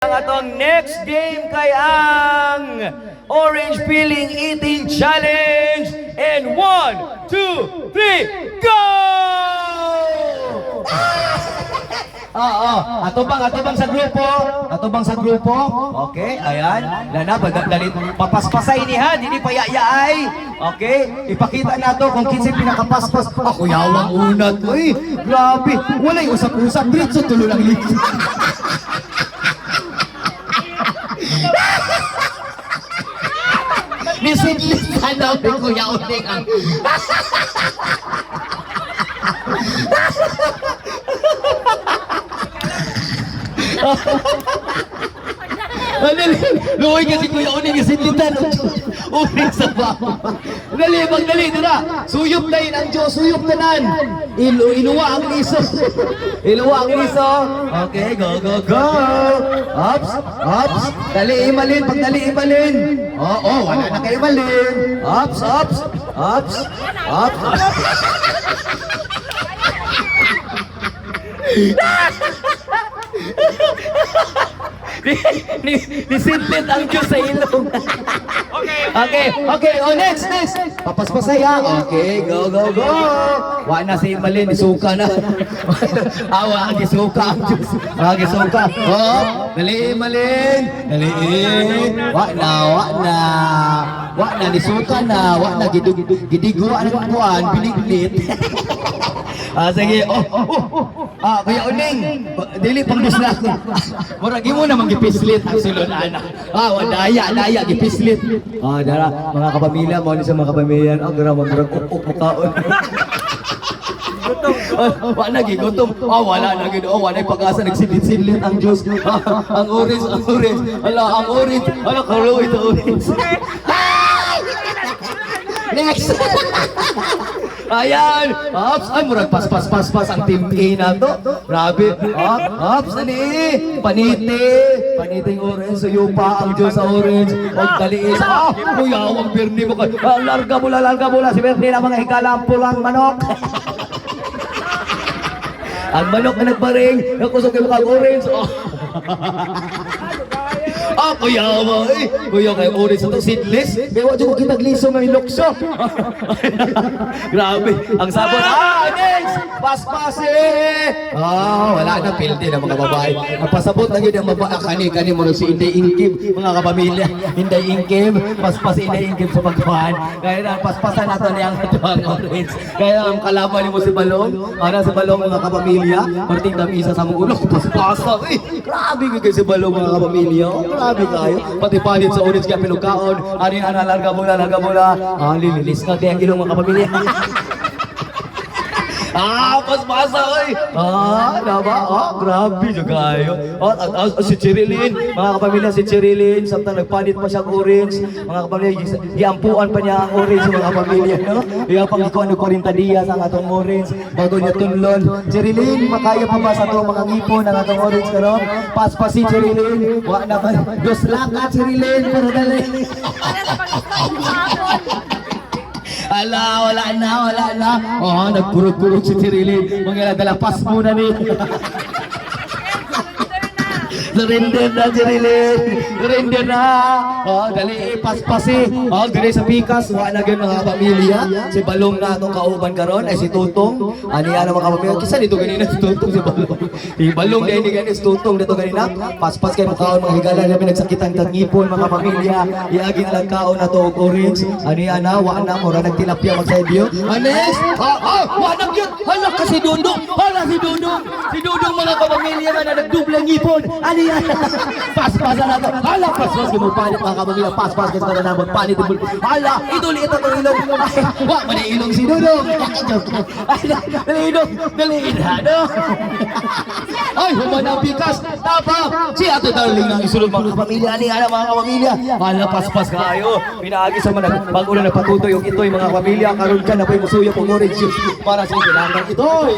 Ang atong next game kay ang Orange Peeling Eating Challenge. And one, two, three, go! Oo, atubang sa grupo. Atubang sa grupo. Okay, ayan. Lana, dali, papaspasay niha, dili pa yayaay. Okay, ipakita nato kung kinsay pinakapaspas. Ako yawang unat. Uy, grabe. Walay usap-usap. Diretso tulo lang lips. Nisidlis ka daw ni Kuya Uling ang... Ano, luoy kasi Kuya Uling, nisidlitan. Uling sa baba. Dali, magdali, dira. Suyop na yun ang Diyos, suyop tanan. Iluwa ang liso. Iluwa ang liso. Okay, go, go, go. Ups, ups. Dali, imalin. Pagdali, imalin. Oo, oh, wala na kayo imalin. Ups, ups, ups, ups. Ni, ni, nisidlit ang Diyos sa ilong. Okay, okay. Oh, next, next. Papaspasay ha. Okay, go, go, go. Wa na si Imalin, isuka na. Awa, gisuka ang Diyos. Ah, gisuka. Oh, dali Imalin. Dali. Wa na, wa na. Wa na, nisuka na. Wa na, gidigwa na kuan, binignit. Ah, sige. Oh. Ah, Kuya Uling, dili pang na ako. Murag imo namang gipislit ang sulod ana. Ah, wa daya, daya gipislit. Ah, dara mga kapamilya, mo ni sa mga kapamilya. Ah, grabe murag up mukaon. Oh, wala gigutom. Ah, wala na gid. Oh, wala pag-asa, nagsidlit-sidlit ang Diyos. Ah, ang orange, ang orange. Ala, ang orange. Ala, karulo ito orange. Next. Ayan! Ups! Ay, murag pas, pas, pas, pas ang team A na to. Grabe. Up, ups, dali. Paniti. Paniting orange. Suyo pa ang Diyos sa orange. Og dali sa... Ah! Kuya, ang Bernie mo. Ah, larga bola, larga bola. Si Bernie na mga higala ang pulang manok. Ang manok na nagbaring. Nakusog kayo mukhang orange. Oh. Ah, kuya mo eh. Kuya kay orange ito, seedless. Kaya wala ko kitag liso nga ilokso. Grabe. Ang sabon. Ah, next! Paspase! Ah, wala na pildi ng mga babae. Ang pasabot na yun ang babae. Ah, kani, kani mo si Inday Ingkim, mga kapamilya. Inday Ingkim, paspas Inday Ingkim sa pagkuhan. Kaya na, paspasan nato niya ang atuang orange. Kaya ang kalaban mo si Balong, para sa Balong mga kapamilya, parting damisa sa mong ulo, paspasa. Eh, grabe kayo si Balong mga kapamilya. Oh, grabe kayo. Pati palit sa orange kaya pinukaon. Ani ana larga bola, larga bola. Ah, lililis na kaya ang ilong mga kapamilya. Ah, paspasa oy. Ah, diba? Ah, grabe jud kayo. Ah, ah, ah, si Cherilyn, mga kapamilya, si Cherilyn, samtang nagpalit pa siyang orange, mga kapamilya, giampuan pa niya ang orange mga kapamilya, no? Iya pang ikuan og 40 dias ang atong orange bago niya tunlon. Cherilyn, makaya pa ba sa atong mga ngipon ang atong orange karon? Paspas si Cherilyn, wa na ba? Dos laka Cherilyn, pero dali. Para sa pag-start sa hapon. Ala, wala na, wala na. Oh, nagkurog-kurog si Cherilyn. Mga dala pas muna ni. Surrender na. Surrender na, Jerilyn! Surrender na! Oh, dali, paspasi. Oh, dali sa pikas, wala na gyud mga pamilya. Si Balong na atong kauban karon ay si Tutong. Ani ano mga pamilya? Kisa dito ganina si Tutong si Balong. Si Balong dahil ni gani si Tutong dito ganina. Paspas kay mukaon mga higala namin nagsakitan kag ngipon mga pamilya. Iagi na lang kaon na to og orange. Ani ana wa na mura nagtilapia magsaybyo. Anes! Ah, ah, wa na gyud. Hala ka si Dudong. Hala si Dudong. Si Dudong mga kapamilya man na nagdubla ngipon. Ani yan? Paspasa na to. Hala, paspas kay mo palit mga kapamilya. Paspas kay sa kanang palit. Hala, idol ito tong ilong. Ay, wa man ni ilong si Dudong. Ay, dali ilong, dali ilong. Ay, human ang pikas. Tapa. Si Ate Darling ang isulod mga kapamilya. Ani ana mga kapamilya. Hala, paspas kayo. Pinaagi sa mga bago na napatutoy og itoy mga kapamilya. Karon ka na po'y musuyop og orange juice para sa kailangan itoy.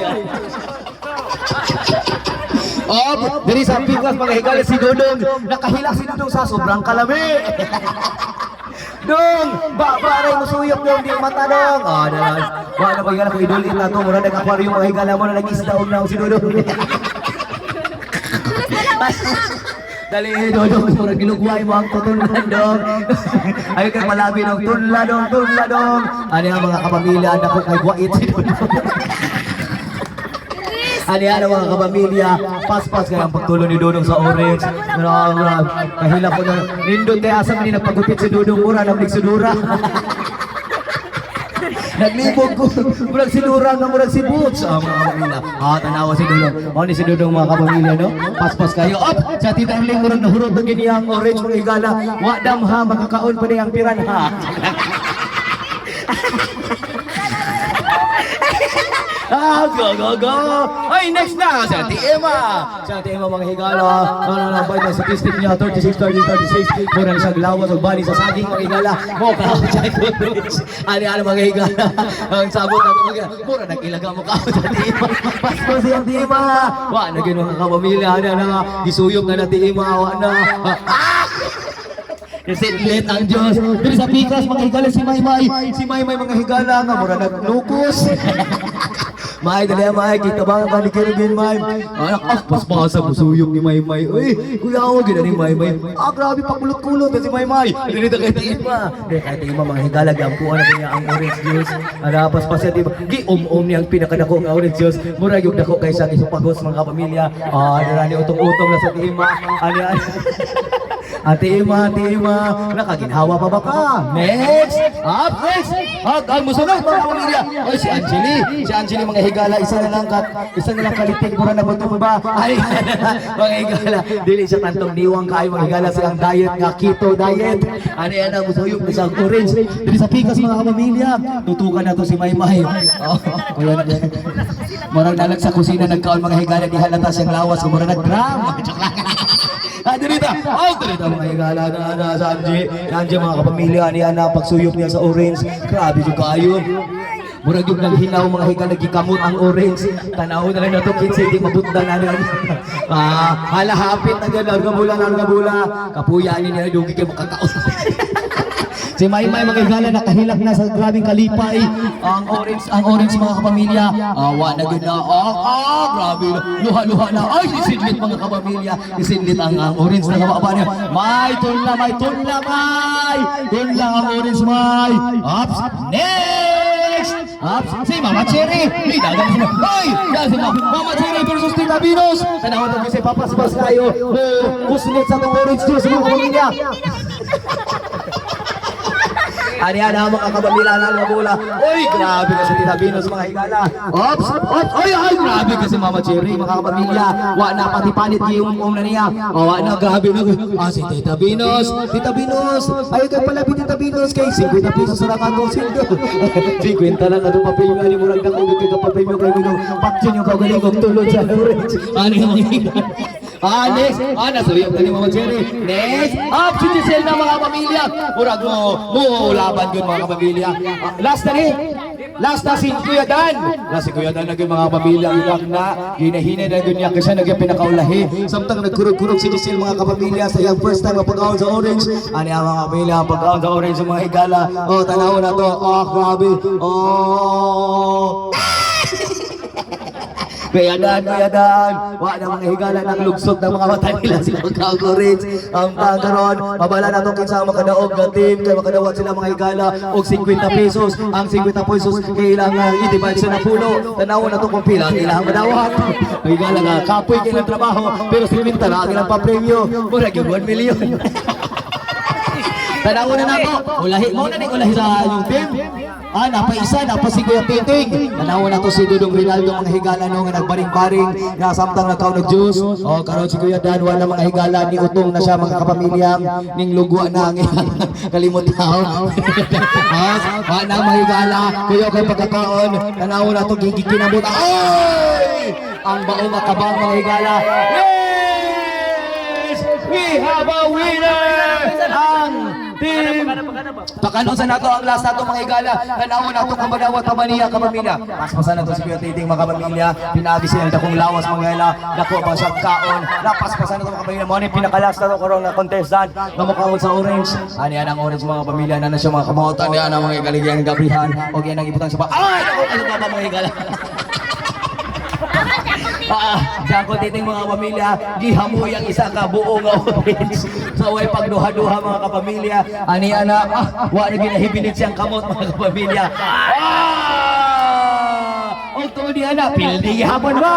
Oh, diri sa pikas mga higala si Dudong. Nakahila si Dudong sa sobrang kalami. Dong, ba ba ray musuyop dong di mata dong. Ah, dala. Wa na ko higala ko idol ita to mura nag aquarium mga higala mo na nag-isda og naong si Dudong. Bilis na lang. Dali, Dodong, murag gilugway mo ang tutunlan, dong. Ay kay palabi dong, tunla dong, tunla dong. Ano ang mga kapamilya, anak ko kay Guait si Dodong. Ano yan ang mga kapamilya, paspas kaya ang pagtulo ni Dodong sa orange. Grabe, grabe. Kahila ko na, nindot kay asa man ni nagpagupit si Dodong, mura na sudura. Naglibog ko. Murag si Lura nga murag si Boots. Ah, mga kapamilya. Ah, tanawa si Dudong. Mao ni si Dudong, mga kapamilya, no? Paspas kayo. Up! Sa Tita Erling, murag nahurot na gini ang orange, mga higala. Wa dam ha, makakaon pa ni ang piranha. Ah, go, go, go! Ay, next na! Si Ate Emma! Si Ate Emma, mga higala. Ano na, ba statistic niya? 36, 30, 36. Mura na siyang lawas o bali sa saging, mga higala. Mo ka, ano, ano, mga higala. Ang sabot na ito, mga mura nag-ilaga mo ka, si Ate Emma. Pasko si Ate Emma! Wa na gano'n mga kapamilya. Ano na, gisuyok na Ate Emma. Wa na. Ah! Nisidlit ang Diyos. Diri sa pikas, mga higala, si Maymay. Si Maymay, mga higala, nga mura nagnukos. May, dali May, kita ba ang kanikirigin, May? Anak, ah, paspasa, busuyok ni Maymay. Uy, kuya ako, gina ni Maymay. Ah, grabe, pakulot-kulot na si Maymay. Dili na kay Tima. Dili kay Tima, mga higala, gampuan na niya ang orange juice. Ana, paspasa, di ba? Gi-um-um niya ang pinakadako nga orange juice. Mura yung dako kaysa isupagos, mga kapamilya. Ah, dira ni utong-utong na sa Tima. Ano, ano. Ate Emma, Ate Emma, nakaginhawa pa ba ka? Next! Up next! Up, ang musunod, mga kapamilya! Oy, si Angeli! Si Angeli, mga higala, isa na lang kalitik, mura na ba? Ay, mga higala, dili siya tantong niwang kayo, mga higala, silang diet nga, keto diet. Ano yan ang musuyok na siyang orange. Dili sa pikas, mga kapamilya, tutukan na to si Maymay. Oh, kuya, murag nalag sa kusina, nagkaon, mga higala, di halata siyang lawas, mura nag-drum. Joke lang. Ah, dito. Oh, dito mga higala na na sa Angie. Angie, mga kapamilya niya na pagsuyok niya sa orange. Grabe jud kaayo. Murag yung naghinaw, mga higala, gikamot ang orange. Tanaw na lang nato kinsa di mabutdan na lang. Ah, hala hapit na gyud larga bula, larga bula. Kapuya ni niya dugi kay makakaon. Si Maymay, mga higala, nakahilak na sa grabing kalipay. Ang orange, mga kapamilya. Awa na gud na. Ah, ah, grabe. Luha-luha na. Ay, isinlit, mga kapamilya. Isinlit ang orange na kababa niya. May tunla, may tunla, may. Tunla ang orange, may. Ups, next! Ups, si Mama Cherry. May dagan sila. Ay, dagan sila. Mama Cherry versus Tita Venus. Tanawa to kasi papaspas kayo. Oh, kuslit sa itong orange juice, mga kapamilya. Ani ana mga kabamila na mga bola. Uy, grabe kasi Tita Venus, mga higala. Ops, ops, oy, ay, grabe kasi Mama Cherry, mga kapamilya. Wa na pati panit yung um na niya. Oh, wa na grabe na. Ah, si Tita Venus, Tita Venus. Ay kay pala Tita Venus kay 50 pesos ra ka akong sweldo. 50 lang atong papel nga ni murag dako kay kapapel mo kay gudong pakyan yung kaugalingong tulod sa orange. Ani mga higala. Ah, next. Ah, nasuyok na ni Mama Cherry. Next. Up si Giselle na, mga pamilya. Murag mo, mo laban yun, mga kapamilya. Ah, last na ni. Last na si Kuya Dan. Last si Kuya Dan na yun, mga pamilya. Ilak na. Ginahinay na yun niya kasi nagyang pinakaulahi. Samtang nagkurog-kurog si Giselle, mga kapamilya, sa iyang first time mapag-ahon sa orange. Ano ang mga pamilya, pag-ahon sa orange sa mga higala. Oh, tanaw na to. Oh, grabe. Oh. Kuya Dan, Kuya Dan, wa na mga higala ng lugsog ng mga mata nila sila magka-orange. Ang pagaron, mabala na itong kinsa makadaog na team, kay makadawat sila, mga higala, og 50 pesos. Ang 50 pesos, kailangan i-divide sa napulo. Tanaw na ito kung pila ang ilang madawat. Mga higala nga, kapoy kailang trabaho, pero 50 na ang ilang pa-premyo. Murag yung 1 million. Tanaw na nako. Ulahi mo na ni ulahi sa inyong team. Ah, napa isa, napa si Kuya Titing. Tanaw na to si Dudong Rinaldo, mga higala, no, nga nagbaring-baring nga samtang nagkaon og juice. Oh, karon si Kuya Dan wala, mga higala, ni utong na siya, mga kapamilya, ning lugwa na ang kalimot tao. Ah, wala, mga higala, kuya kay pagkakaon. Tanaw na to gigikinabot. Ay! Ang baong makabang, mga higala. Yes! We have a winner! Ang team Pakanon sa nato ang last nato, mga higala. Tanaw nato kung madawat pa ba niya, kapamilya. Paspasan nato si Kuya Titing, mga kapamilya. Pinagi siya dakong lawas, mga higala. Dako ba siya kaon. Napaspasan nato, mga kapamilya. Mo ni pinakalas nato karon nga contestant nga mokaon sa orange. Ani ang orange, mga kapamilya na na siya mga kamot. Ani ang mga galigyan gabrihan. Og yan ang ibutang sa pa. Ay, dako kayo pa, mga higala. Ah, sa titing, mga pamilya, gihamoy ang isa ka buo nga orange. So way pagduha-duha, mga kapamilya. Ani ana, ah, wa na ginahibilid siyang kamot, mga kapamilya. Ah! Og tuod ni ana, pildi gihapon mo.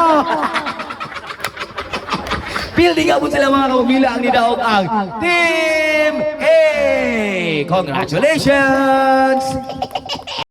Pildi gihapon sila, mga kapamilya. Ang nidaog ang Team A. Congratulations!